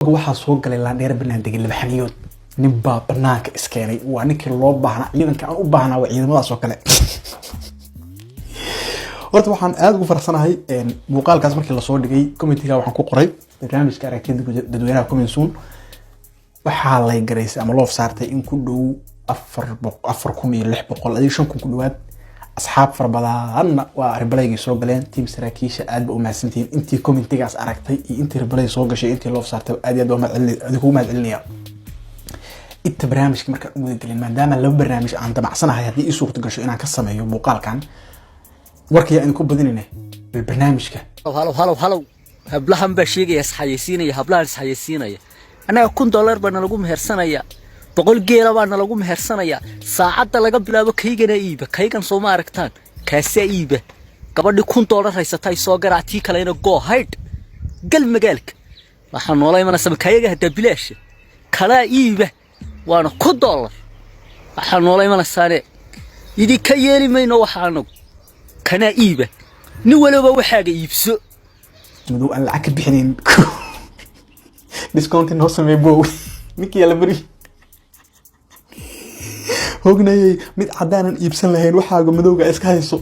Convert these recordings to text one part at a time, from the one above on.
Waxaa soo galay laandheer banaan degay laba xaniyood. Nin baa banaanka iskeenay, waa ninkii loo baahnaa. Ciidanka aan u baahnaa waa ciidamadaas oo kale. Horta waxaan aada ugu faraxsanahay muuqaalkaas markii lasoo dhigay, commentiga waxaan ku qoray barnaamijka aragtida dadweynaha coming soon. Waxaa lay garaysay ama loof saartay in ku dhow 4600, adiga 5000 ku dhawaad. Asxaab fara badanna waa reply-gii soo galeen. Team saraakiisha, aad ba u mahadsantihiin. Intii commentigaas aragtay iyo intii reply soo gashay, intii loof saartay, aad iyo aad baa idinkugu mahad celinaya. Inta barnaamijka markaan u gudagelin, maadaama laba barnaamij aan damacsanahay haddii ii suurta gasho inaan ka sameeyo muuqaalkan, warkaya idinku badinayna, bal barnaamijka. Halow, halow, halow! Hablahan baa sheegaya, isxayeysiinaya, hablahan isxayeysiinaya. Annaga $1000 baa nalagu mehersanaya, 100 geela baa nalagu mehersanaya. Saacadda laga bilaabo kaygana iiba, kaygan sooma aragtaan? Kaasaa iiba. Gabadhii $1000 haysatay soo garaac, tii kalena go haydh, gal magaalka. Waxaa noola imanaysa makayaga haddaa bilaasha kalaa iiba, waana $1000. Waxaa noola imanaysaane idinka yeeli mayno. Waxa anagu kanaa iiba, nin waliba waxaaga iibso. Madow aan lacag ka bixinayn, discount noo samee bow. Ninkii yala beri hognayay mid caddaanan iibsan lahayn, waxaaga madowga iska hayso.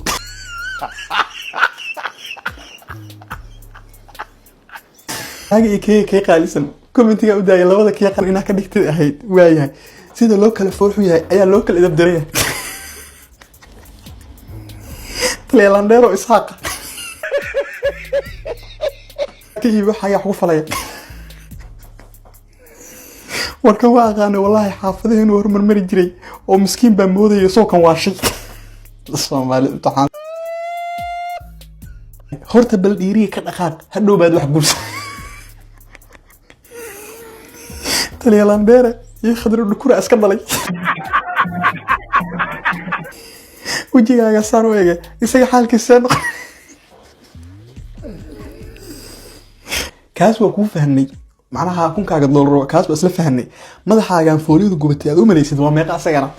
Aaga iyo kee kee qaalisan? Commentiga u daaya labada kee qan inaa ka dhigtay ahayd. Waayahay, sida loo kala foolxun yahay ayaa loo kala idab daran yahay. Taleelandheero Isxaaqa ka iibi waxaagaa kugu falaya. Warkan waa aqaanay, wallaahi xaafadaheenu hormarmari jiray oo miskiin baa moodaya soo kan waashay. Soomaali imtixaan. Horta bal dhiiriga ka dhaqaaq, hadhow baad wax guursa. Talyalandheere iyo Khadro Dhukura iska dhalay. Wejigaaga saan u ege, isaga xaalkiisa noqon. Kaas waa kuu fahnay, macnaha kunkaaga doolar kaas baa isla fahnay. Madaxaagaan fooliyadu gubatay aad u malaysid waa meeqa asagana?